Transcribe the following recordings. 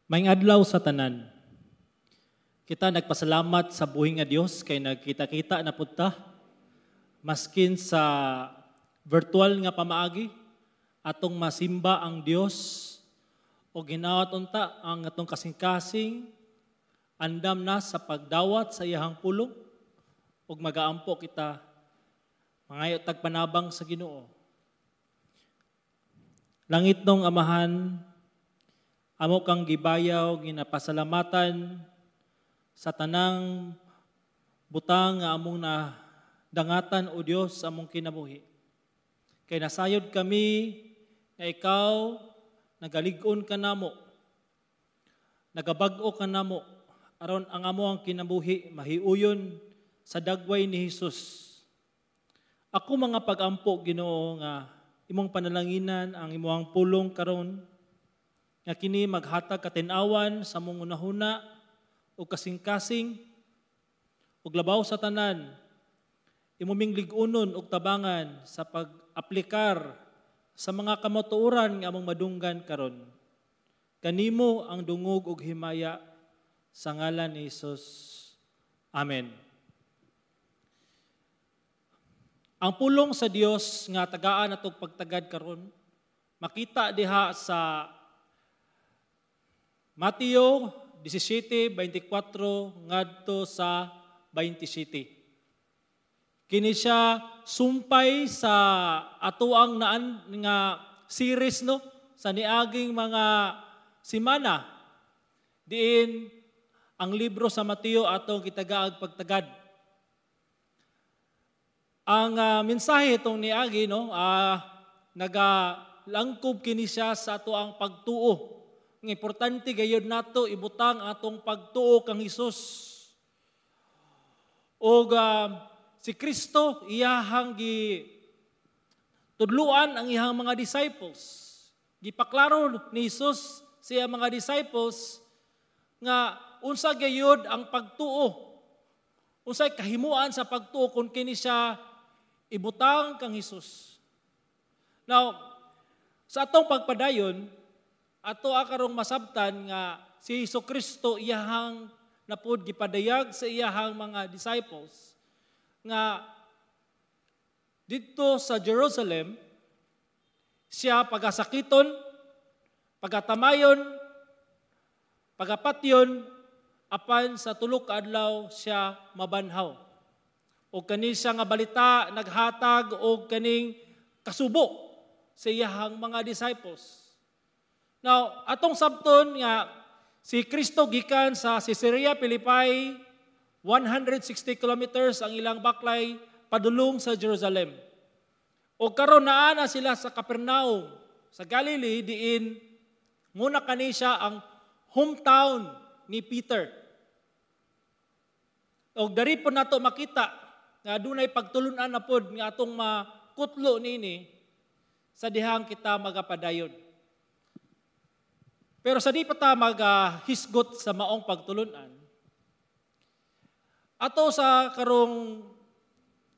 Maayong adlaw sa tanan. Kita nagpasalamat sa buhi nga Dios kay nagkita-kita na pud ta maskin sa virtual nga pamaagi, atong masimba ang Dios o ginawat unta ang atong kasing-kasing andam na sa pagdawat sa iyahang pulong ug magaampo kita, mangayo tag panabang sa Ginoo. Langitnong Amahan, amo kang gibayaw, ginapasalamatan sa tanang butang nga among na dangatan, o Dios, sa among kinabuhi. Kay nasayod kami nga ikaw nagalig-on kanamo, nagabag-o kanamo aron ang among kinabuhi mahiuyon sa dagway ni Hesus. Ako mga pagampo, Ginoo, nga imong panalanginan ang imong pulong karon, nga kini maghatag katin-awan sa among hunahuna o kasing-kasing, ug labaw sa tanan, imo ming lig-unon ug tabangan sa pag-aplikar sa mga kamatuoran nga among madunggan karon. Kanimo ang dungog ug himaya sa ngalan ni Hesus. Amen. Ang pulong sa Dios nga tagaan atong pagtagad karon makita diha sa Mateo 17:24 ngadto sa 27. Kini siya sumpay sa atoang naan nga series, no, sa niaging mga semana, diin ang libro sa Mateo atong kitagaag pagtagad. Ang mensahe itong niagi, no, nagalangkob kini siya sa ato ang pagtuo. Ang importante gayud nato ibutang atong pagtuo kang Hesus. Og si Kristo iyahang gi tudluan ang iyang mga disciples. Gipaklaro ni Hesus sa iyang mga disciples nga unsa gayud ang pagtuo. Unsay kahimuan sa pagtuo kung kini siya ibutang kang Hesus. Now, sa atong pagpadayon, ato akarong masabtan nga si Hesus Kristo iyahang napud gipadayag sa iyahang mga disciples nga didto sa Jerusalem siya pagasakiton, pagatamayon, pagapatyon, apan sa tulo ka adlaw siya mabanhaw. O kani siya nga balita naghatag og kaning kasubo sa iyahang mga disciples. Now, atong sabton nga si Kristo gikan sa Caesarea Philippi, 160 kilometers ang ilang baklay padulong sa Jerusalem. O karon naa na sila sa Capernaum, sa Galilee, diin muna kani siya ang hometown ni Peter. Og dari po nato makita nga dunay pagtulunan na pod nga atong makutlo niini sa dihang kita magapadayon. Pero sa di pa ta maghisgot sa maong pagtulunan, ato sa karong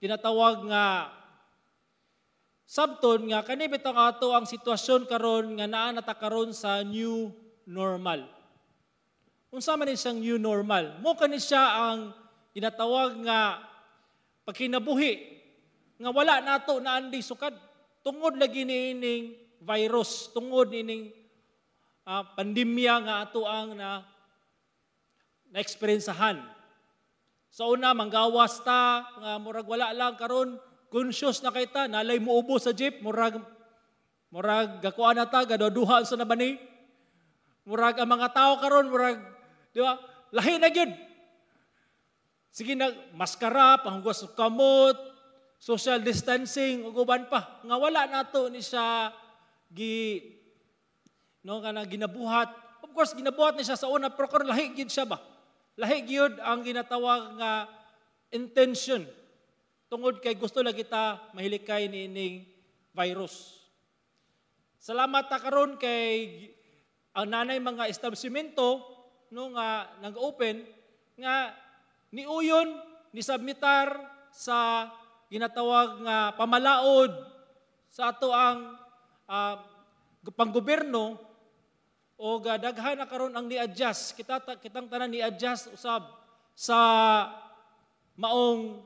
tinatawag nga sabton nga kani bitaw ato ang sitwasyon karon nga naa na ta karon sa new normal. Unsa man ni siyang new normal? Mo kani siya ang tinatawag nga pagkinabuhi nga wala nato naandi sukad tungod lagi niining virus, tungod niining pandemya nga ato ang na na-experiensahan. Sa una, manggawas ta, nga murag wala lang. Karon conscious na kay ta, nalay muubo sa jeep, murag gakuan na ta, gaduha sa nabani. Murag ang mga tao karon murag, di ba? Lahi na gyud. Sige na, maskara, panghugas og kamot, social distancing, ug uban pa. Nga wala nato ni siya gi no kana ginabuhat. Of course, ginabuhat ni siya sa una, pero karon lahi gyud siya ba? Lahi gyud ang ginatawag nga intention. Tungod kay gusto lang kita mahilikay niining virus. Salamat ta karon kay ang nanay mga establishmento, no, nga nag-open nga niuyon ni submitar sa ginatawag nga pamalaod sa ato ang panggobyerno O daghan na karon ang ni-adjust. Kitang tanan ni-adjust usab sa maong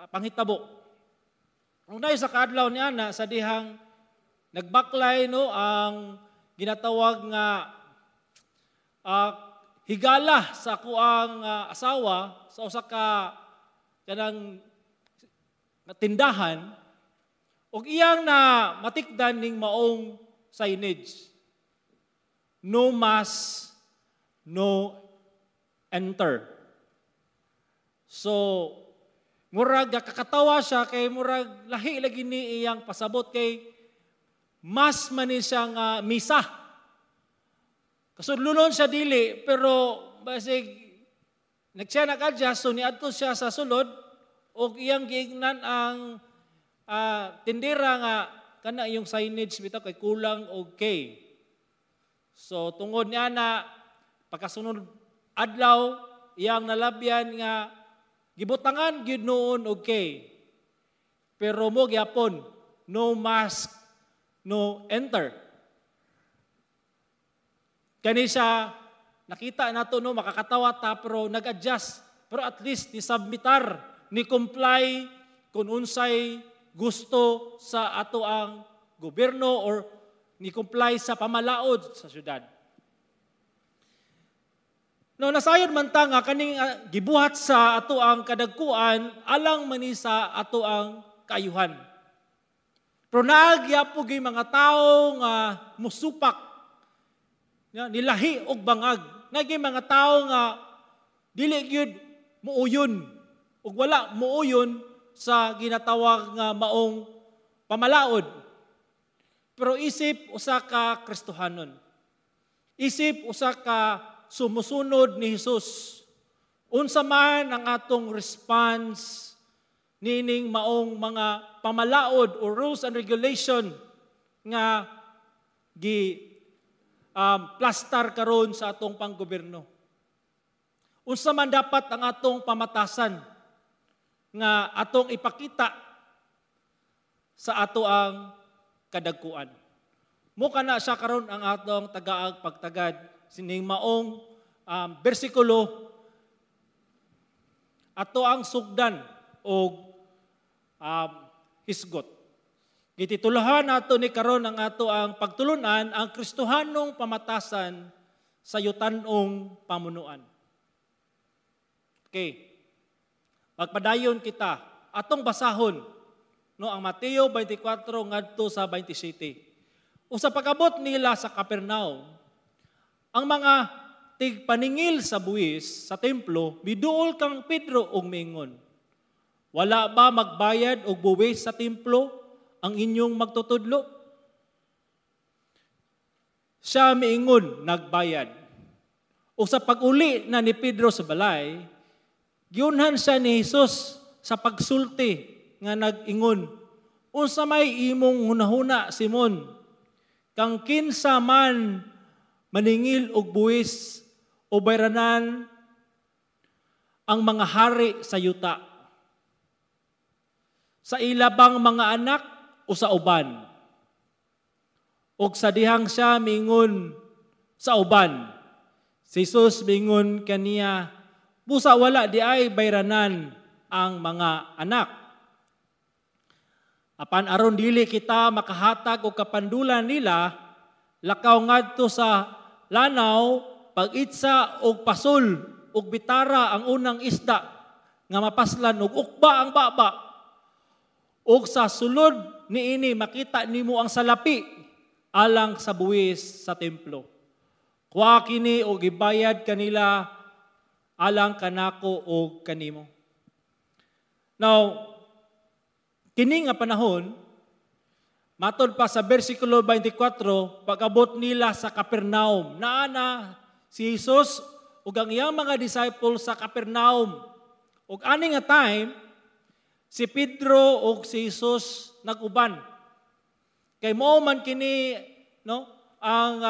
panghitabo. Ang sa kaadlaw niya na sa dihang nagbaklay, no, ang ginatawag nga higala sa akuang asawa sa usa ka kanang tindahan ug iyang na matikdan ning maong signage: "No mask, no enter." So murag kakatawa siya kay murag lahi lagi ni iyang pasabot kay mas man ni siya nga misa. Kasudlunon siya dili, pero basig nagsiya nag-adjust, so niadto siya sa sulod ug iyang giingnan ang tindera nga kana yung signage bitaw kay kulang og K. So tungod niya na pagkasunod adlaw, iyang nalabyan nga gibutangan gyud noon og K. Pero mo gyapon, "No mask, no enter." Kani siya nakita nato, no, makakatawa ta, pero nag-adjust. Pero at least ni submitar, ni comply kung unsay gusto sa ato ang gobyerno or ni comply sa pamalaod sa syudad. No, nasayod man ta nga kaning gibuhat sa ato ang kadagkuan alang man ni sa ato ang kaayuhan. Pero naagyapo gyud mga tawo nga musupak, ya, nilahi og bangag. Nagi mga tawo nga dili gyud muuyon ug wala muuyon sa ginatawag nga maong pamalaod. Pero isip usa ka Kristohanon, isip usa ka sumusunod ni Hesus, unsa man ang atong response nining maong mga pamalaod o rules and regulation nga gi plastar karon sa atong panggobyerno? Unsa man dapat ang atong pamatasan nga atong ipakita sa ato ang kadagkuan? Mo kana siya karon ang atong tagaag pagtagad sining maong bersikulo, ato ang sugdan og hisgot. Gitituluhan nato ni karon ang ato ang pagtulunan, ang Kristohanong pamatasan sa yutanong pamunuan. Okay. Magpadayon kita, atong basahon, no, ang Mateo 24 ngadto sa 27. O sa pag-abot nila sa Capernaum, ang mga tigpaningil sa buwis sa templo miduol kang Pedro ug miingon, "Wala ba magbayad og buwis sa templo ang inyong magtutudlo?" Siya miingon, "Nagbayad." O sa pag-uli na ni Pedro sa balay, giunhan siya ni Jesus sa pagsulti nga nag-ingon, "Unsa may imong hunahuna, Simon? Kang kinsa man maningil og buwis o bayranan ang mga hari sa yuta? Sa ila bang mga anak o sa uban?" Og sa dihang siya mingon, "Sa uban." Si Jesus mingon kaniya, "Busa wala di ay bayranan ang mga anak. Apan aron dili kita makahatag og kapandulan nila, lakaw ngadto sa lanaw, pag-itsa og pasol og bitara ang unang isda nga mapaslan og ukba ang baba. Og sa sulod niini makita nimo ang salapi alang sa buwis sa templo. Kuha kini og ibayad kanila alang kanako og kanimo." Now, kini nga panahon, matod pa sa versikulo 24, pag-abot nila sa Capernaum, naana si Jesus ug ang iyang mga disciples sa Capernaum. Ug ani nga time, si Pedro ug si Jesus nag-uban. Kay mao man kini, no, ang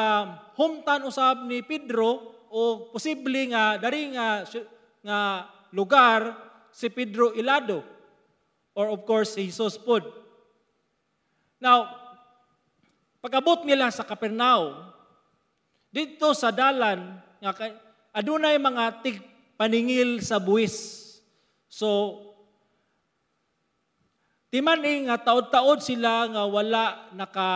hometown usab ni Pedro o posible nga dari nga lugar si Pedro ilado or of course si Jesus pod. Now, pag-abot nila sa Capernaum, Dito sa dalan nga adunay mga tigpaningil sa buwis. So timan-i nga taod-taod sila nga wala naka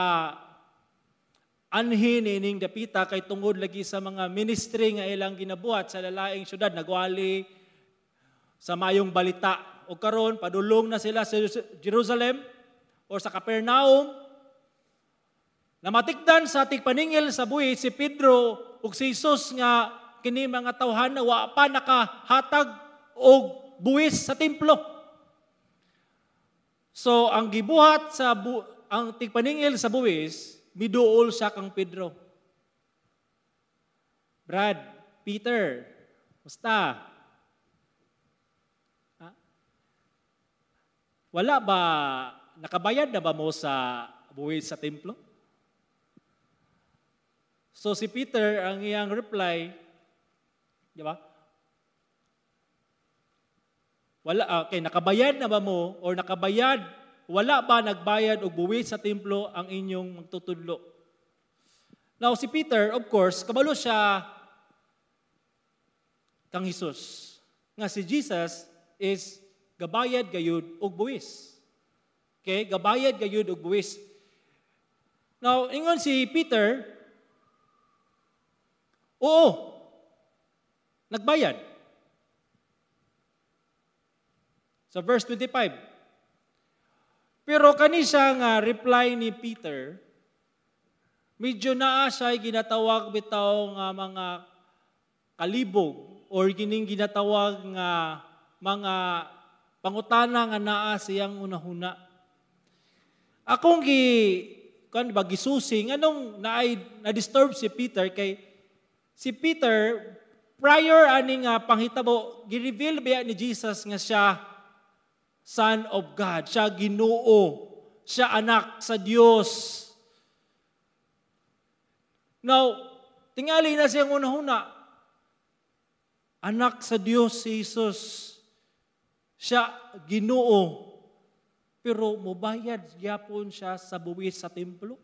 anhi niining dapita kay tungod lagi sa mga ministry nga ilang ginabuhat sa lalaing syudad, nagwali sa mayong balita. O karon padulong na sila sa Jerusalem or sa Capernaum. Namatikdan sa tigpaningil sa buwis si Pedro ug si Jesus nga kini mga tawhan na wa pa nakahatag og buwis sa templo. So ang gibuhat sa ang tigpaningil sa buwis, miduol siya kang Pedro. "Brad, Peter, basta. Ha? Wala ba, nakabayad na ba mo sa buwis sa templo?" So si Peter, ang iyang reply, di ba? "Wala, okay, nakabayad na ba mo or nakabayad, wala ba nagbayad og buwis sa templo ang inyong magtutudlo?" Now si Peter, of course, kabalo siya kang Jesus. Nga si Jesus is gabayad gayud og buwis. Okay, gabayad gayud og buwis. Now, ingon si Peter, "Oo, nagbayad." Sa verse 25. Pero kani siya nga reply ni Peter, medyo naa siya ginatawag bitaw nga mga kalibog or gining ginatawag nga mga pangutana nga naa siyang hunahuna. Akong gi kan ba gisusi nganong naay na-disturb si Peter, kay si Peter prior ani nga panghitabo, gi-reveal biya ni Jesus nga siya Son of God, siya Ginoo, siya anak sa Dios. Now, tingali na siyang hunahuna. Anak sa Dios si Jesus. Siya Ginoo. Pero mubayad gyapon siya sa buwis sa templo.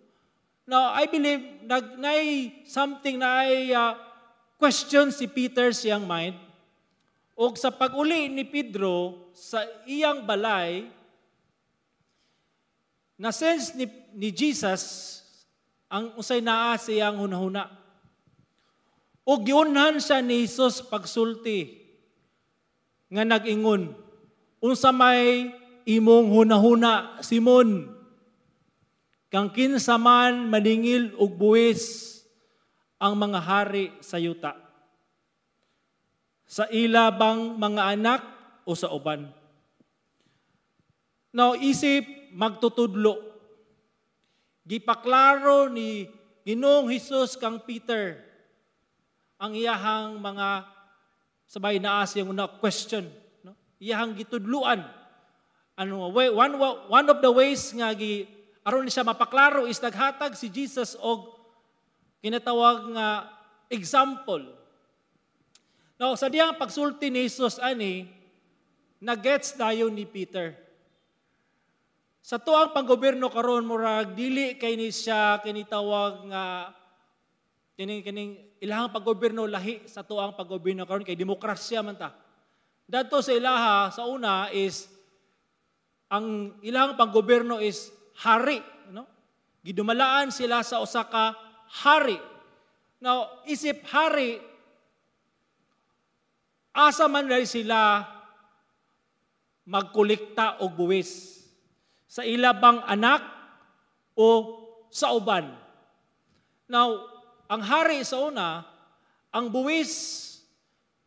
Now, I believe nay something na ay question si Peter siyang mind. O sa pag-uli ni Pedro sa iyang balay, na sense ni Jesus ang usay naa siyang hunahuna. O giunhan siya ni Jesus pagsulti nga nag-ingon, "Unsa may imong hunahuna, Simon? Kang kinsa man maningil og buwis ang mga hari sa yuta? Sa ila bang mga anak o sa uban?" Now, isip magtutudlo, gipaklaro ni Ginoong Hesus kang Peter ang iyahang mga sabay naa siyang una question, no? Iyahang gitudluan. Ano way, one of the ways nga gi aron ni siya mapaklaro is naghatag si Jesus og kinatawag nga example. Now, sa diyang pagsulti ni Jesus ani, nagets dayon ni Peter. Sa tuang panggobyerno karon, murag dili kay ni siya kinitawag nga kining kining ilahang paggobyerno, lahi sa tuang paggobyerno karon kay demokrasya man ta. Dadto sa ilaha sa una is ang ilahang panggobyerno is hari, no? Gidumalaan sila sa usa ka hari. Now, isip hari, asa man dahil sila magkolekta og buwis? Sa ila bang anak o sa uban? Now, ang hari sa una, ang buwis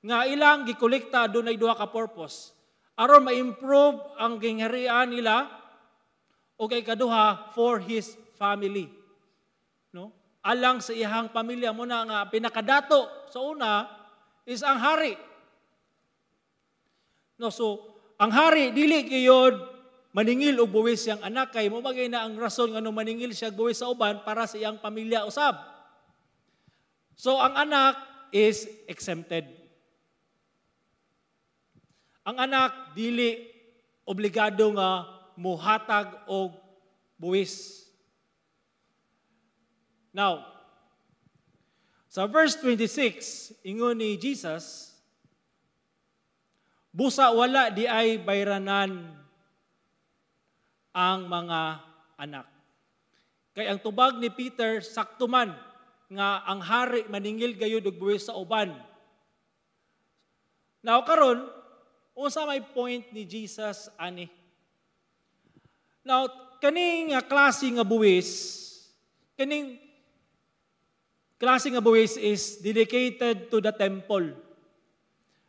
nga ilang gikolekta dunay duha ka purpose. Aron ma-improve ang gingharian nila o kay kaduha, for his family. No? Alang sa iyang pamilya mo na nga pinakadato sa una is ang hari. No, so ang hari dili gayod maningil og buwis siyang anak kay mo magay na ang rason ngano maningil siya buwis sa uban, para sa iyang pamilya usab. So ang anak is exempted. Ang anak dili obligado nga muhatag og buwis. Now, Sa verse 26, ingon ni Jesus, "Busa wala diay bayranan ang mga anak." Kay ang tubag ni Peter sakto man nga ang hari maningil gayud og buwis sa uban. Now karon, unsa may point ni Jesus ani? Now kaning nga klase nga buwis, kaning klase nga buwis is dedicated to the temple.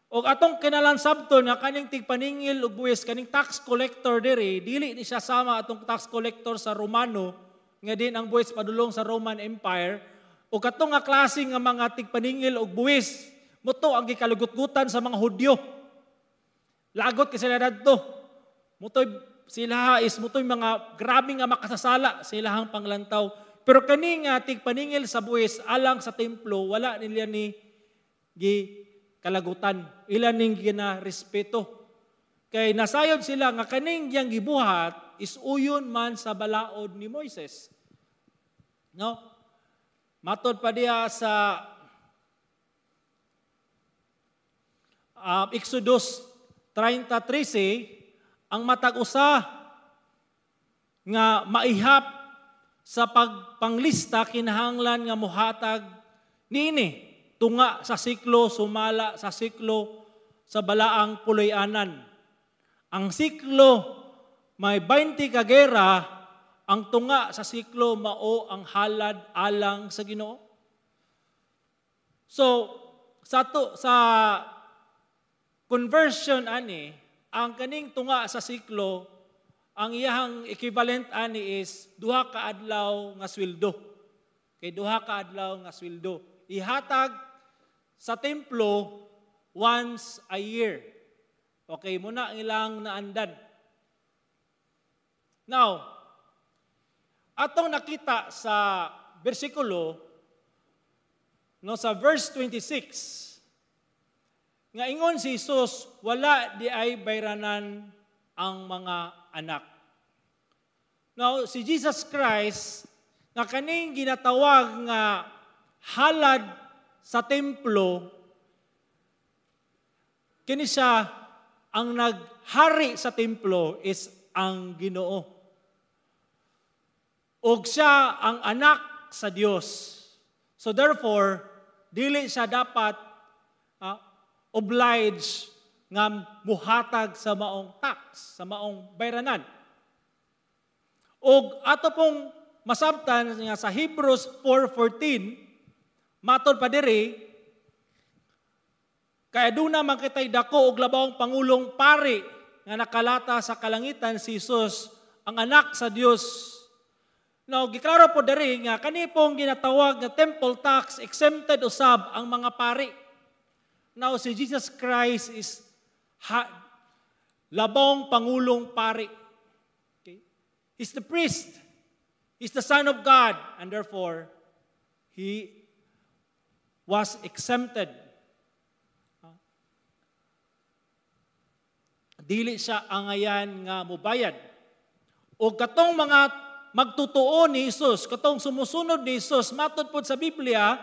Og atong kinalan sabton nga kaning tigpaningil og buwis, kaning tax collector diri, dili ni siya sama atong tax collector sa Romano nga din ang buwis padulong sa Roman Empire. O katong nga klase nga mga tigpaningil og buwis, muto ang gikalugot-gutan sa mga Hudyo. Lagot kay sila dadto. Mutoy sila is mutoy mga grabe nga makasasala silahang panglantaw. Pero kani nga tigpaningil sa buwis alang sa templo, wala nila ni gi kalagutan. Ila ning gina-respeto. Kay nasayod sila nga kaning yang gibuhat is uyon man sa balaod ni Moises. No? Matod pa diha sa Exodus 30:13, ang matag usa nga maihap sa pagpanglista kinahanglan nga mohatag niini tunga sa siklo sumala sa siklo sa balaang puloy-anan. Ang siklo may 20 ka gera, ang tunga sa siklo mao ang halad alang sa Ginoo. So sa conversion ani, ang kaning tunga sa siklo, ang iyahang equivalent ani is 2 ka adlaw nga sweldo. Kay 2 ka adlaw nga sweldo. Ihatag sa templo once a year. Okay, muna ang ilang naandan. Now, atong nakita sa bersikulo, no, sa verse 26, nga ingon si Jesus, wala di ay bayranan ang mga anak. Now, si Jesus Christ, nga kaning ginatawag nga halad sa templo, kini siya ang naghari sa templo is ang Ginoo. Og siya ang anak sa Dios. So therefore, dili siya dapat obliged nga muhatag sa maong tax, sa maong bayranan. Og ato pong masabtan nga sa Hebrews 4:14, matod pa diri, kaya duna man kitay dako og labawong pangulong pari nga nakalata sa kalangitan, si Jesus, ang anak sa Dios. Now, giklaro po diri nga kani pong ginatawag nga temple tax exempted usab ang mga pari. Now, si Jesus Christ is labong pangulong pari. Okay? He's the priest. He's the Son of God. And therefore, He was exempted. Dili siya angayan nga mubayad. O katong mga magtutuo ni Jesus, katong sumusunod ni Jesus, matod pod sa Biblia,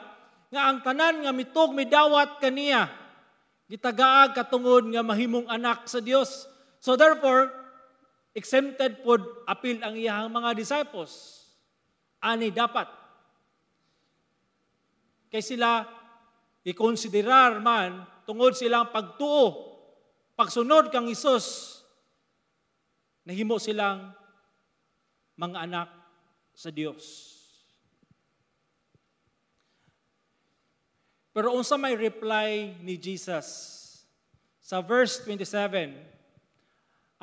nga ang tanan nga mitug midawat kaniya, gitagaag katungod nga mahimong anak sa Dios. So therefore, exempted pod apil ang iyahang mga disciples. Ani dapat. Kay sila ikonsiderar man tungod silang pagtuo, pagsunod kang Hesus, nahimo silang mga anak sa Dios. Pero unsa may reply ni Jesus? Sa verse 27,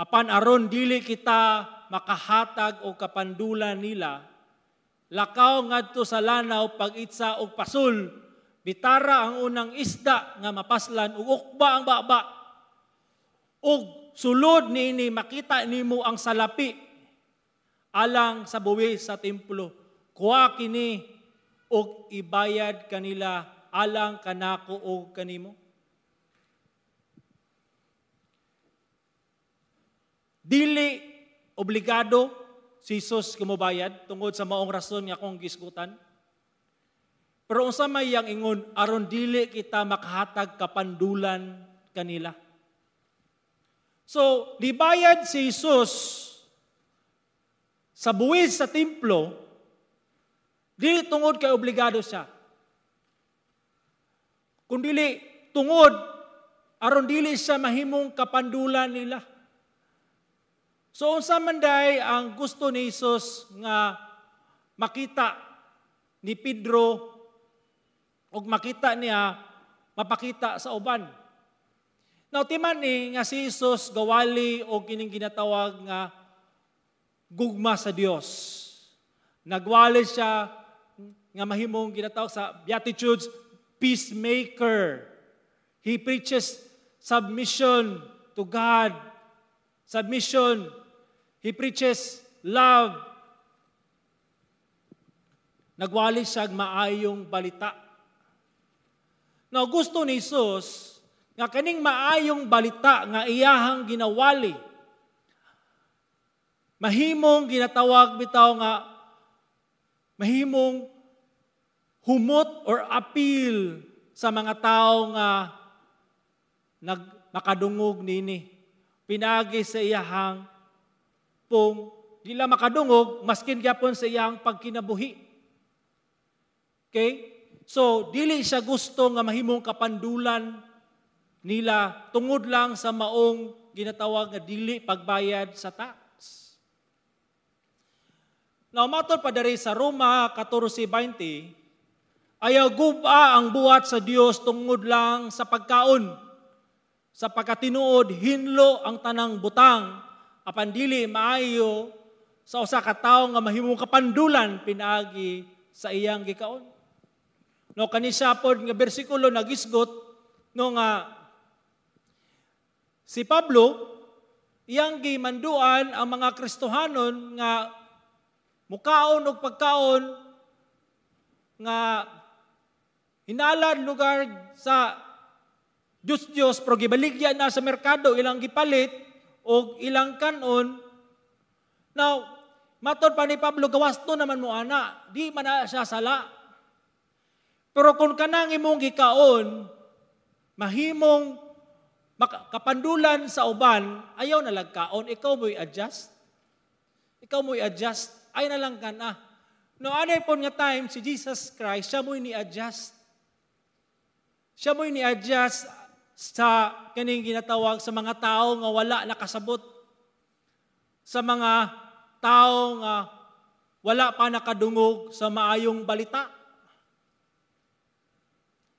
apan aron dili kita makahatag o kapandulan nila, lakaw ngadto sa lanaw pag-itsa og pasul, bitara ang unang isda nga mapaslan ug ukba ang baba. Ug sulod niini makita nimo ang salapi alang sa buwis sa templo. Kuha kini ug ibayad kanila alang kanako og kanimo. Dili obligado si Jesus kumubayad tungod sa maong rason nga akong gisgutan. Pero unsa may iyang ingon, aron dili kita makahatag kapandulan kanila. So, nibayad si Jesus sa buwis sa templo, dili tungod kay obligado siya, kun dili tungod aron dili siya mahimong kapandulan nila. So unsa man day ang gusto ni Jesus nga makita ni Pedro ug makita niya mapakita sa uban? Now, timan ni nga si Jesus gawali og kining ginatawag nga gugma sa Dios. Nagwali siya nga mahimong ginatawag sa Beatitudes, peacemaker. He preaches submission to God. Submission. He preaches love. Nagwali siya maayong balita. Now, gusto ni Jesus nga kaning maayong balita nga iyahang ginawali, mahimong ginatawag bitaw nga mahimong humot or appeal sa mga tao nga nag makadungog nini. Pinagi sa iyahang pong dila makadungog, maskin gyapon sa iyang pagkinabuhi. Okay? So, dili siya gusto nga mahimong kapandulan nila tungod lang sa maong ginatawag nga dili pagbayad sa tax. Now, matod pa diri sa Roma 14:20, ayaw guba ang buhat sa Dios tungod lang sa pagkaon. Sa pagkatinuod, hinlo ang tanang butang, apan dili maayo sa usa ka tawo nga mahimong kapandulan pinaagi sa iyang gikaon. No, kani siya pod nga bersikulo nagisgot no nga si Pablo iyang gimanduan ang mga Kristohanon nga mukaon og pagkaon nga hinalad lugar sa Diyos Diyos, pero gibaligya na sa merkado, ilang gipalit og ilang kanon. Now, matod pa ni Pablo, gawas to naman mo ana, di man na siya sala. Pero kung kanang imong gikaon, mahimong kapandulan sa uban, ayaw na lang kaon, ikaw mo'y adjust. Ikaw mo'y adjust, ay na lang ka na. No, anay po nga time, si Jesus Christ, siya mo'y ni-adjust. Siya mo'y ni-adjust sa kaning ginatawag sa mga tao nga wala nakasabot. Sa mga tao nga wala pa nakadungog sa maayong balita.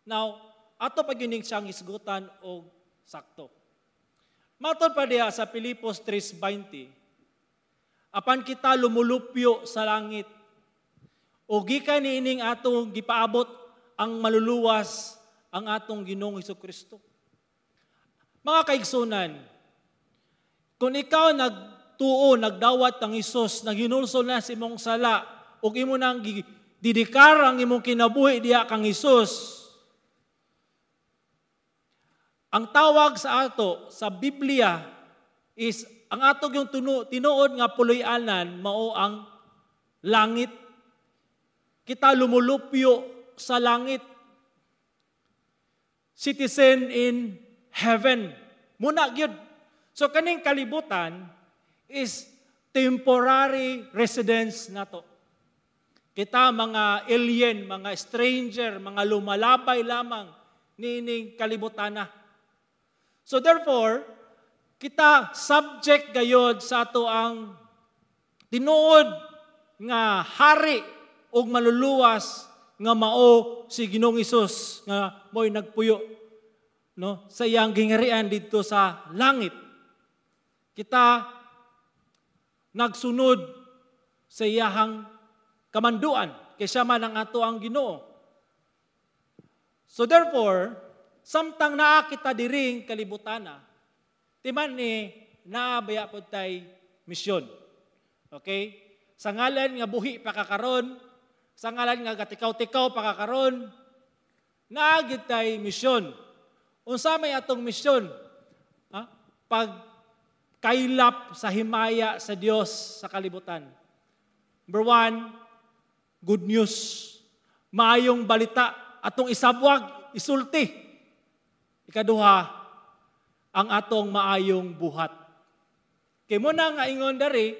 Now, ato pagining siyang isgutan og sakto. Matod pa diha sa Pilipos 3:20, apan kita lumulupyo sa langit, o gikan niining atong gipaabot ang maluluwas, ang atong Ginoong Hesukristo. Mga kaigsunan, kung ikaw nagtuo, nagdawat ang Hesus, naghinulsol na sa imong sala, ug imo nang didikar ang imong kinabuhi diha kang Hesus, ang tawag sa ato sa Biblia is ang ato yung tinuod nga puloy-anan mao ang langit. Kita lumulupyo sa langit. Citizen in heaven. Muna gyud. So kaning kalibutan is temporary residence nato. Kita mga alien, mga stranger, mga lumalabay lamang niining kalibutana. So therefore, kita subject gayod sa ato ang tinuod nga hari ug maluluwas nga mao si Ginoong Hesus nga mo'y nagpuyo, no, sa iyang gingarian didto sa langit. Kita nagsunod sa iyahang kamanduan kay siya man ang ato ang Ginoo. So therefore, samtang naa kita diring kalibutana, timan ni naa baya pod tay misyon. Okay? Sa ngalan nga buhi pa ka karon, sa ngalan nga gatikaw-tikaw pa ka karon, naa gid tay misyon. Unsa may atong misyon? Ha? Pag kaylap sa himaya sa Dios sa kalibutan. Number one, good news. Maayong balita atong isabwag, isulti. Ikaduha, ang atong maayong buhat. Kay mo na nga ingon dari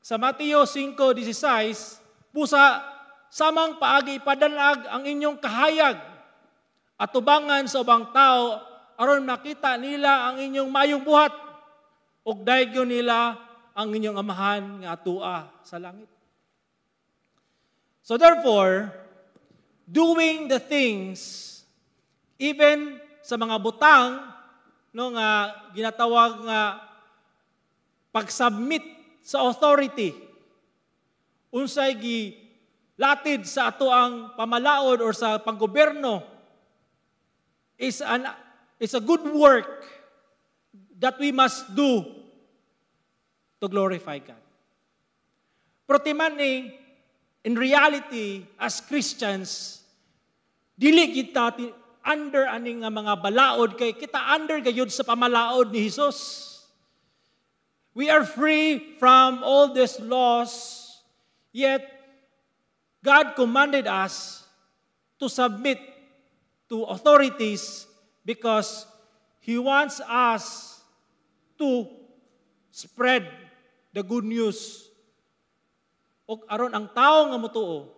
sa Mateo 5:16, "Busa samang paagi ipadanag ang inyong kahayag atubangan sa ubang tao aron makita nila ang inyong maayong buhat ug daygon nila ang inyong Amahan nga atua sa langit." So therefore, doing the things, even sa mga butang, no, nga ginatawag nga pag-submit sa authority, unsay gi latid sa ato ang pamalaod or sa panggobyerno, is a good work that we must do to glorify God. Pero timan ni, in reality, as Christians, dili kita under ani nga mga balaod kay kita under gayud sa pamalaod ni Hesus. We are free from all these laws, yet God commanded us to submit to authorities because He wants us to spread the good news. O aron ang tao nga motuo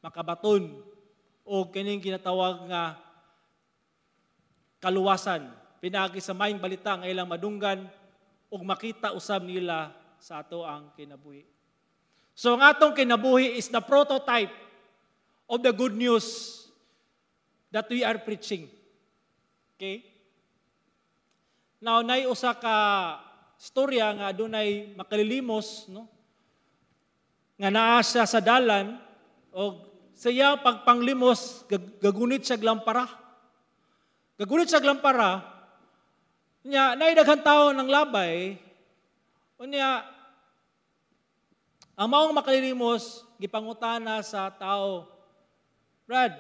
makabaton og kining ginatawag nga kaluwasan pinaagi sa maayong balita nga ilang madunggan ug makita usab nila sa ato ang kinabuhi. So ang atong kinabuhi is the prototype of the good news that we are preaching. Okay? Now, nay usa ka storya nga adunay makalilimos, no? Nga naa siya sa dalan og sa iyang pagpanglimos gagunit siya lampara. Gagunit siya lampara nya, nay daghan tawo ng labay. Unya ang maong makalilimos gipangutana sa tao, "Brad,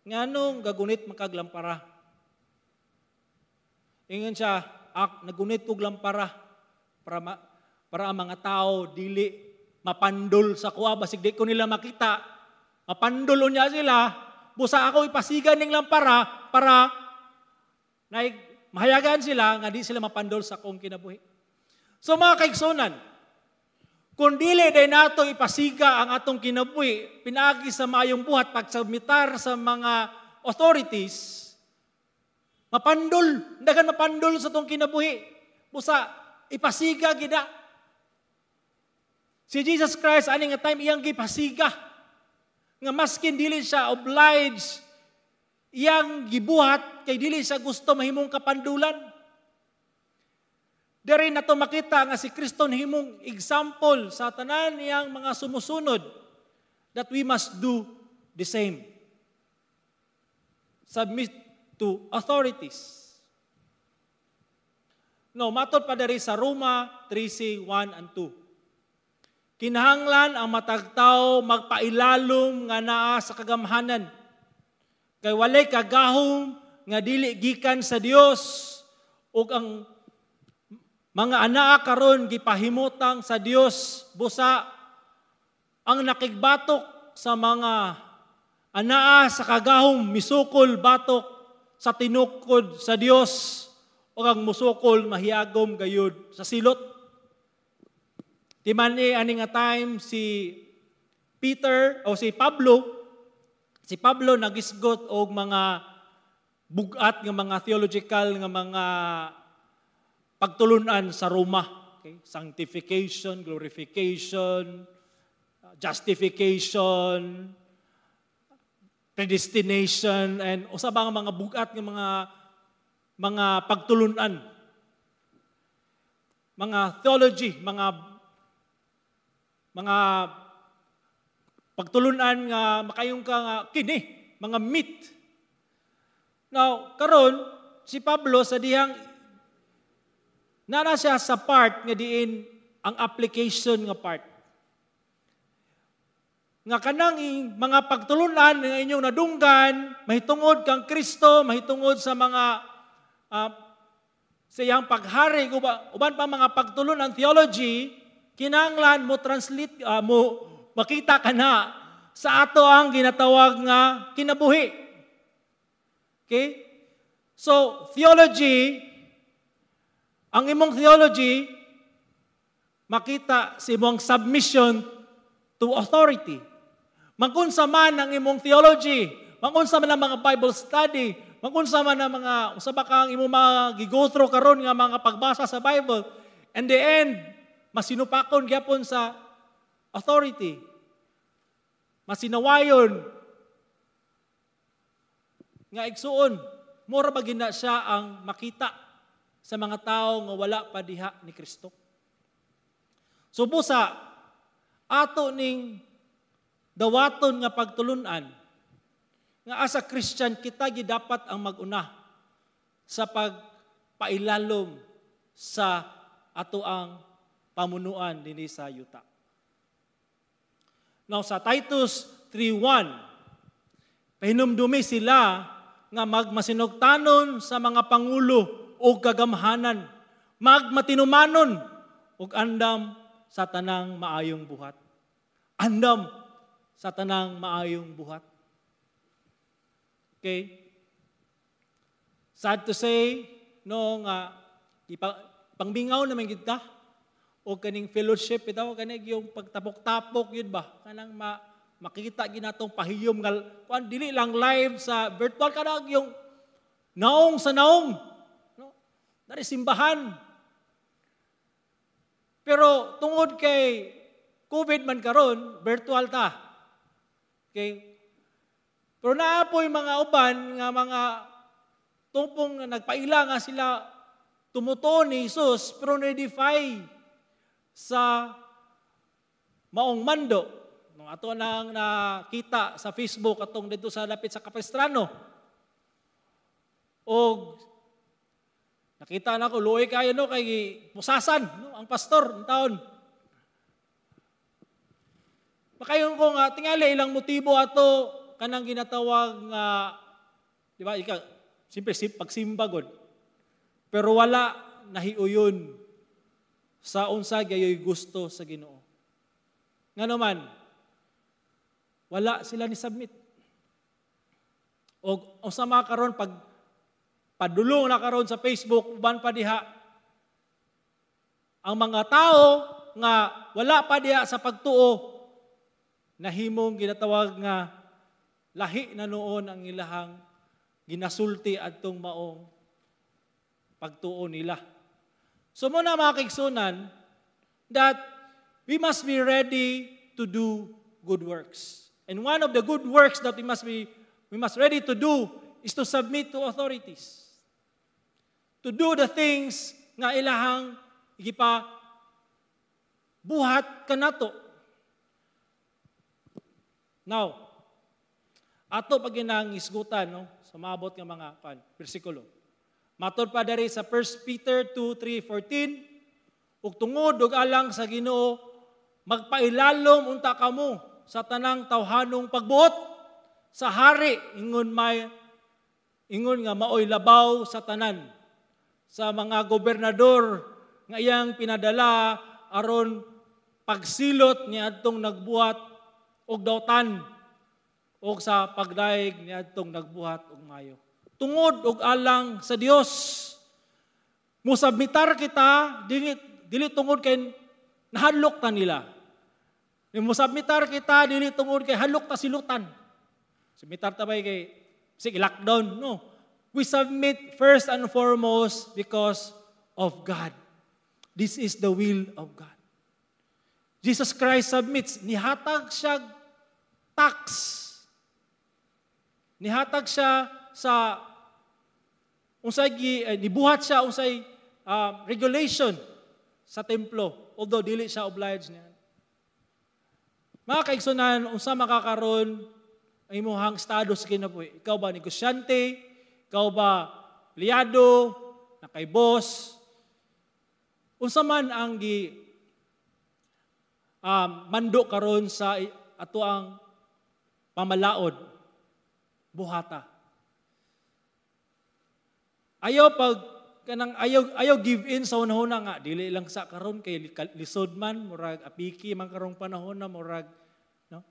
nganong gagunit man kag lampara?" Ingon siya, "Ak, nagunit kog lampara para ang mga tao dili mapandol sa kuha, basig di ko nila makita. Mapandol unya sila, busa ako ipasiga ning lampara para na mahayagan sila nga di sila mapandol sa akong kinabuhi." So mga kaigsunan, kung dili day nato ipasiga ang atong kinabuhi pinaagi sa maayong buhat, pagsubmitar sa mga authorities, mapandol, dagan mapandol sa atong kinabuhi. Busa ipasiga gida. Si Jesus Christ ani nga time iyang gipasiga nga maskin dili siya obliged, iyang gibuhat kay dili siya gusto mahimong kapandulan. Diri nato makita nga si Kristo nahimong example sa tanan niyang mga sumusunod that we must do the same. Submit to authorities. No, matod pa diri sa Roma 13:1 and 2. "Kinahanglan ang matag tawo magpailalom nga naa sa kagamhanan. Kay walay kagahom nga dili gikan sa Dios ug ang mga anaa karon gipahimutang sa Dios. Busa ang nakigbatok sa mga anaa sa kagahom misukol batok sa tinukod sa Dios ug ang musukol mahiyagom gayud sa silot." Timan ni ani nga time si Peter o si Pablo nagisgot og mga bugat nga mga theological nga mga pagtulunan sa Roma. Okay? Sanctification, glorification, justification, predestination, and usa ba nga mga bugat nga mga pagtulunan. Mga theology, mga pagtulunan nga makayong ka nga kini, mga myth. Now, karon si Pablo sa dihang nana siya sa part nga diin ang application nga part. Nga kanang mga pagtulunan nga inyong nadunggan mahitungod kang Kristo, mahitungod sa mga sa iyang paghari, uban pa mga pagtulunan theology, kinahanglan mo translate, mo makita ka na sa ato ang ginatawag nga kinabuhi. Okay? So, theology, ang imong theology, makita sa imong submission to authority. Magunsa man ang imong theology, magunsa man ang mga Bible study, magunsa man ang mga, usa ba kang imong mga gi-go through karon nga mga pagbasa sa Bible, and the end, masinupakon gyapon sa authority. Masinawayon nga igsuon, mura ba gina siya ang makita sa mga tao nga wala pa diha ni Kristo. So busa, ato ning dawaton nga pagtulunan nga as a Christian kita gidapat ang maguna sa pagpailalom sa ato ang pamunuan dinhi sa yuta. Now sa Titus 3:1, pahinumdumi sila nga magmasinugtanon sa mga pangulo o kagamhanan, magmatinumanon ug andam sa tanang maayong buhat. Andam sa tanang maayong buhat. Okay? Sad to say, no, nga pangmingaw naman kita o kaning fellowship bitaw, kaning yung pagtapok-tapok yun ba, kanang makita ginatong pahiyom nga kuan, dili lang live sa virtual, kanang yung naong sa naong, no, dari simbahan. Pero tungod kay COVID man karon, virtual ta. Okay? Pero naa poy mga uban nga mga tungpong nagpaila nga sila tumutuo ni Jesus pero ni-defy sa maong mando. No, ato nang nakita sa Facebook atong dito sa lapit sa Capistrano. Og nakita na ko, luoy kayo, no, kay pusasan, no, ang pastor ang taon. Makayon ko nga tingali ilang motibo ato kanang ginatawag nga, di ba, ika siyempre pagsimba god. Pero wala nahiuyon sa unsa gayoy gusto sa Ginoo. Ngano man wala sila ni submit. Og unsa man karon pag padulong na karon sa Facebook, uban pa diha ang mga tao nga wala pa diha sa pagtuo, nahimong ginatawag nga lahi na noon ang ilahang ginasulti adtong maong pagtuo nila. So muna, mga kaigsunan, that we must be ready to do good works. And one of the good works that we must ready to do is to submit to authorities. To do the things nga ilahang gipa buhat kanato. Now, ato pag ginang isgutan, no, sa maabot nga mga pan, bersikulo. Matod pa diri sa 1 Peter 2, 3, 14, "Ug tungod ug alang sa Ginoo, magpailalom unta kamo sa tanang tawhanong pagbuot sa hari ingon nga maoy labaw sa tanan, sa mga gobernador nga iyang pinadala aron pagsilot niadtong nagbuhat og dautan og sa pagdaig niadtong nagbuhat og maayo." Tungod og alang sa Dios. Musubmitar kita dili dili tungod kay nahadlok ta nila. Musubmitar kita dili tungod kay hadlok ta silutan. Submitar ta bay kay sige lockdown, no. We submit first and foremost because of God. This is the will of God. Jesus Christ submits. Nihatag siya tax. Nihatag siya sa unsay nibuhat siya unsay regulation sa templo, although dili siya obliged niya. Mga kaigsunan, unsa makakaron ang imuhang estado sa kinabuhi? Ikaw ba negosyante? Ikaw ba empleyado? Nakay boss? Unsa man ang gi mando karon sa ato ang pamalaod, buhata. Ayaw pag kanang ayaw ayaw give in sa hunahuna nga dili lang sa karon kay lisod man, murag apiki man karong panahon na, murag, no.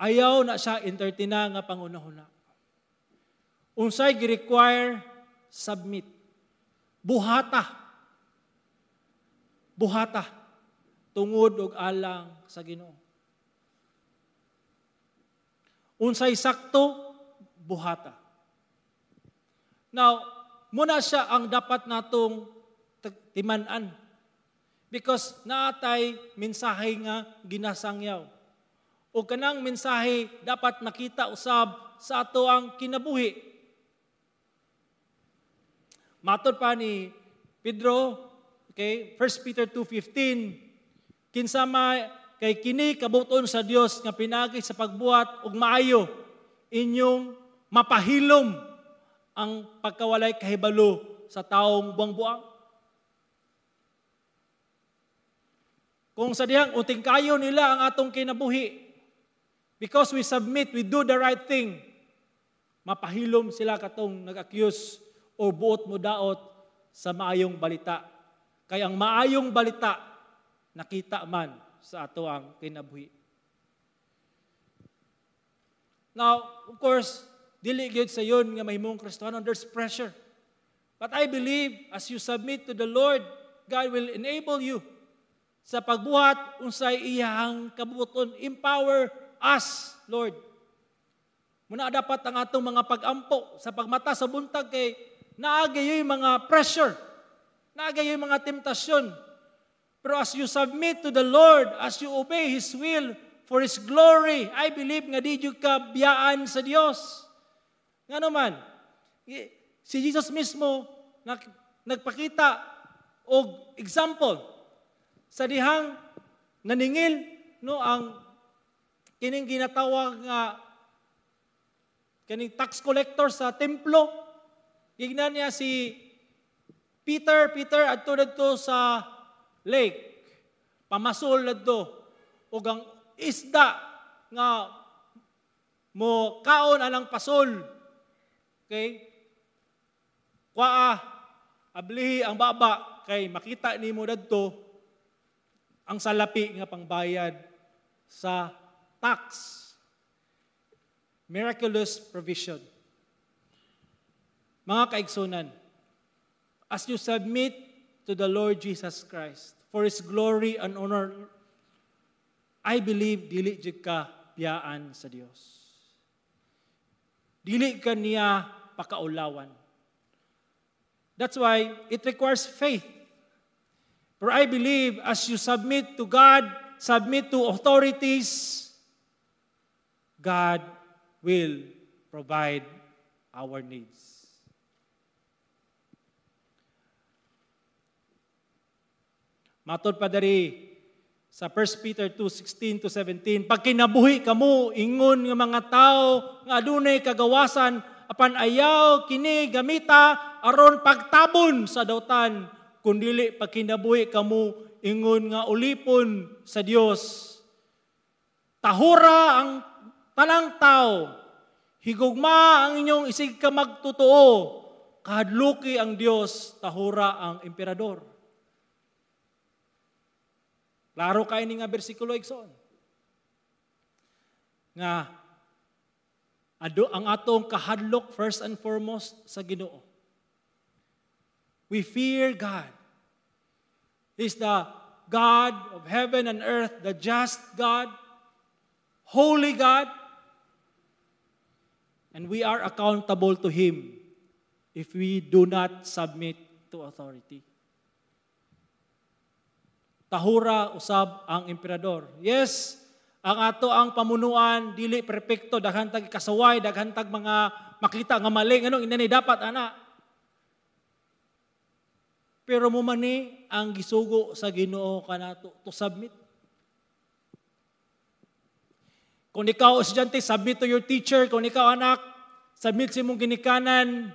Ayaw na siya entertaina nga panghunahuna. Unsay gi-require? Submit. Buhata. Buhata tungod og alang sa Ginoo. Unsay sakto, buhata. Now, muna siya ang dapat natong timan-an. Because naatay mensahe nga ginasangyaw. O kanang mensahe dapat nakita usab sa ato ang kinabuhi. Matod pa ni Pedro, okay, 1 Peter 2:15, kinsa may kay kini kabug-oton sa Dios nga pinaagi sa pagbuhat og maayo inyong mapahilom ang pagkawalay kahibalo sa taong buang-buang. Kung sa dihang uting kayo nila ang atong kinabuhi, because we submit, we do the right thing, mapahilom sila katong nag-accuse o buot mo daot sa maayong balita. Kay ang maayong balita, nakita man sa ato ang kinabuhi. Now, of course, dili gyud sa yun nga mahimong Kristiyano, there's pressure. But I believe as you submit to the Lord, God will enable you sa pagbuhat unsay iyang kabuoton. Empower us, Lord. Muna dapat ang atong mga pag-ampo sa pagmata sa buntag kay naagayoy mga pressure, naagayoy mga temptasyon. Pero as you submit to the Lord, as you obey His will for His glory, I believe nga di jud ka biyaan sa Dios. Nga naman, si Jesus mismo nagpakita og example sa dihang naningil, no, ang kining ginatawag nga kining tax collector sa templo. Gignan niya si Peter, "Peter, adto dadto sa lake. Pamasol dadto ug ang isda nga mo kaon anang pasol. Okay? Kuaa, ablihi ang baba kay makita nimo dadto ang salapi nga pangbayad sa tax." Miraculous provision. Mga kaigsunan, as you submit to the Lord Jesus Christ for His glory and honor, I believe dili jud ka biyaan sa Dios. Dili ka niya pakaulawan. That's why it requires faith. For I believe as you submit to God, submit to authorities, God will provide our needs. Matod pa diri sa 1 Peter 2:16 to 17, "Pagkinabuhi kamo ingon nga mga tawo nga adunay kagawasan, apan ayaw kini gamita aron pagtabon sa dautan, kundili pagkinabuhi kamo ingon nga ulipon sa Dios. Tahura ang tanang tao, higugma ang inyong isig ka magtotoo, kahadluki ang Dios, tahura ang emperador." Klaro kay ni nga bersikulo, igsoon. Nga ado ang atong kahadlok first and foremost sa Ginoo. We fear God. He's the God of heaven and earth, the just God, holy God. And we are accountable to Him if we do not submit to authority. Tahura usab ang emperador. Yes, ang ato ang pamunuan dili perpekto, daghan tag kasaway, daghan tag mga makita nga mali, nganong inani dapat ana. Pero mo man ni ang gisugo sa Ginoo kanato to submit. Kung ikaw estudyante, submit to your teacher. Kung ikaw anak, submit sa imong ginikanan.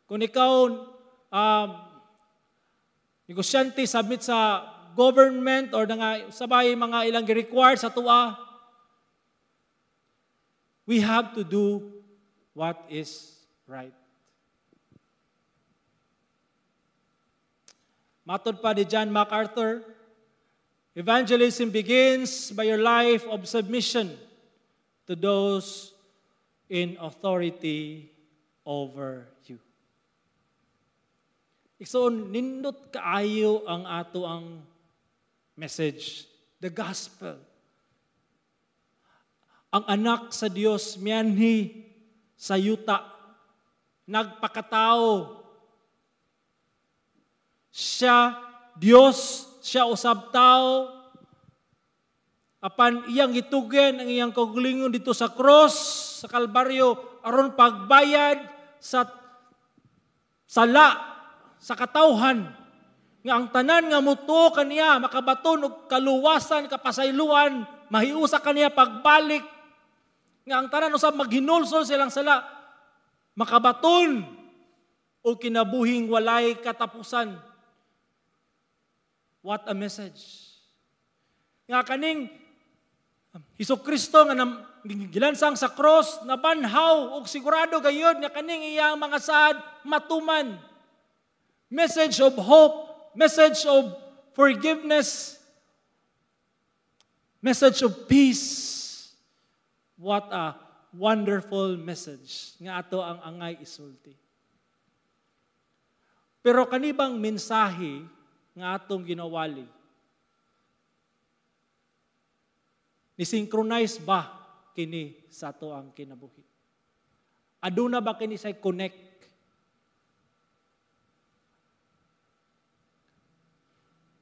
Kung ikaw negosyante, submit sa government or nga sabay mga ilang gi-require sa tuwa. We have to do what is right. Matod pa ni John MacArthur, evangelism begins by your life of submission to those in authority over you. So, nindot kaayo ang ato ang message, the gospel. Ang anak sa Dios mianhi sa yuta, nagpakatao. Siya Dios, siya usab tao. Apan iyang gitugyan ang iyang kaugalingon dito sa cross, sa Kalbaryo, aron pagbayad sa sala sa katawhan, nga ang tanan nga mutuo kaniya makabaton og kaluwasan, kapasayloan, mahiusa kaniya pagbalik, nga ang tanan usab maghinulsol silang sala makabaton og kinabuhing walay katapusan. What a message! Nga kaning Hesus Kristo nga gilansang sa cross, nabanhaw og sigurado gayud nga kaning iyang mga saad matuman. Message of hope, message of forgiveness, message of peace. What a wonderful message nga ato ang angay isulti. Pero kanibang mensahe nga atong ginawali, ni-synchronize ba kini sa ato ang kinabuhi? Aduna ba kini say connect?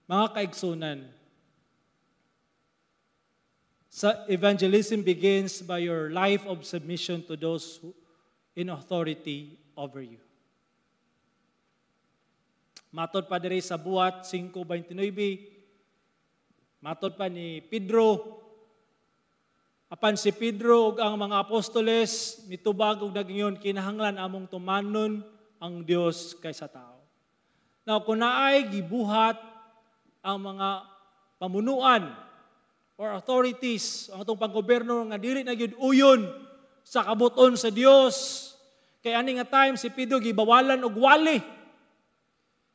Mga kaigsunan, sa evangelism begins by your life of submission to those who in authority over you. Matod pa diri sa Buhat 5:29, matod pa ni Pedro, apan si Pedro ug ang mga apostoles mitubag og nagingon, "Kinahanglan among tumanon ang Dios kaysa tao." Now, kung naay gibuhat ang mga pamunuan or authorities, ang atong panggobyerno nga dili na gyud uyon sa kabuton sa Dios, kay ani nga time si Pedro gibawalan og wali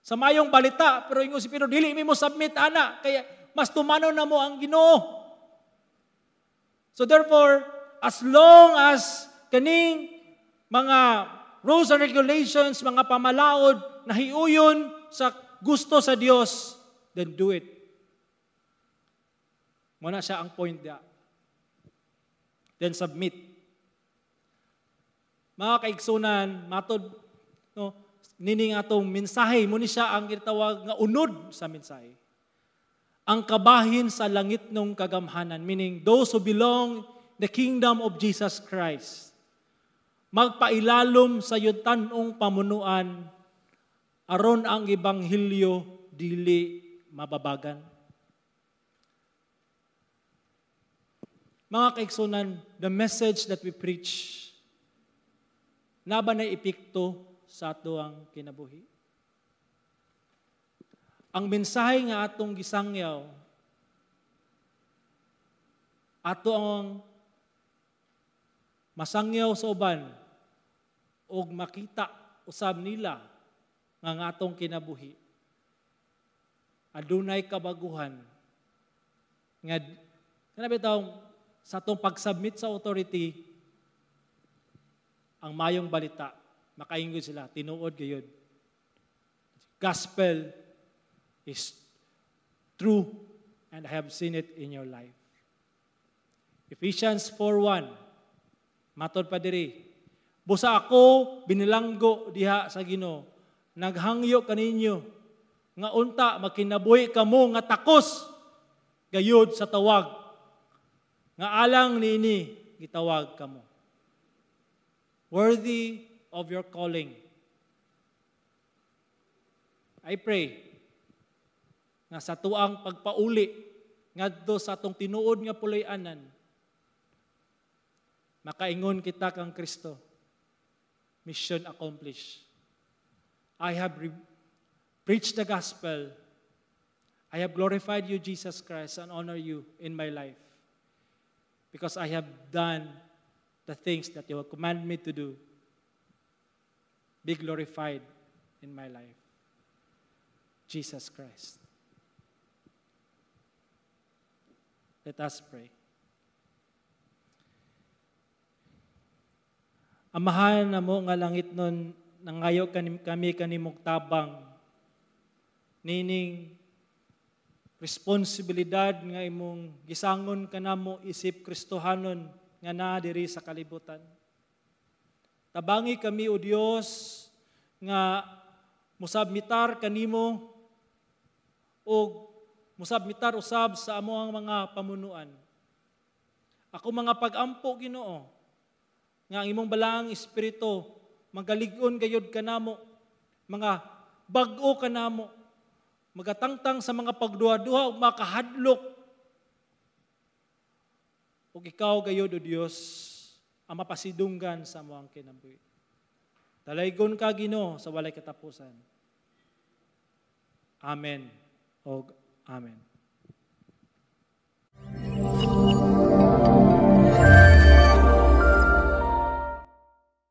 sa mayong balita, pero ingon si Pedro, "Dili mi mo submit ana kay mas tumanon na mo ang Ginoo." So therefore, as long as kaning mga rules and regulations, mga pamalaod nahiuyon sa gusto sa Dios, then do it. Muna siya ang point dia. Then submit. Mga kaigsunan, matod no, nining atong mensahe, mo ni siya ang gitawag nga unod sa mensahe. Ang kabahin sa langit nung kagamhanan, meaning those who belong the kingdom of Jesus Christ, magpailalom sa yutan-ong pamunuan, aron ang ebanghelyo dili mababagan. Mga kaigsunan, the message that we preach, naba na epekto sa ato ang kinabuhi? Ang mensahe nga atong gisangyaw, ato ang masangyaw sa uban og makita usab nila nga ang atong kinabuhi adunay kabaguhan nga kana bitaw sa atong pag-submit sa authority, ang mayong balita makaingon sila, tinuod gayud, gospel is true and I have seen it in your life. Ephesians 4:1, matod pa diri, "Busa ako binilanggo diha sa Ginoo, naghangyo kaninyo nga unta magkinabuhi kamo nga takos gayud sa tawag nga alang niini gitawag kamo." Worthy of your calling. I pray nga sa tuang pagpauli ngadto sa atong tinuod nga puloy-anan, makaingon kita kang Kristo, "Mission accomplished. I have preached the gospel. I have glorified you, Jesus Christ, and honor you in my life because I have done the things that you have commanded me to do. Be glorified in my life, Jesus Christ." Let us pray. Amahan namo nga langitnon, nangayo kami kanimong tabang nining responsibilidad nga imong gisangon kanamo isip Kristohanon nga naa diri sa kalibutan. Tabangi kami, O Dios, nga musubmitar kanimo o musubmitar usab sa among mga pamunuan. Ako mga pag-ampo, Ginoo, nga ang imong Balaang Espiritu magalig-on gayud kanamo, mga bag-o kanamo, magatangtang sa mga pagduha-duha ug makahadlok. Ug ikaw gayud, O Dios, ang mapasidunggan sa among kinabuhi. Dalaygon ka, Ginoo, sa walay katapusan. Amen. Og amen.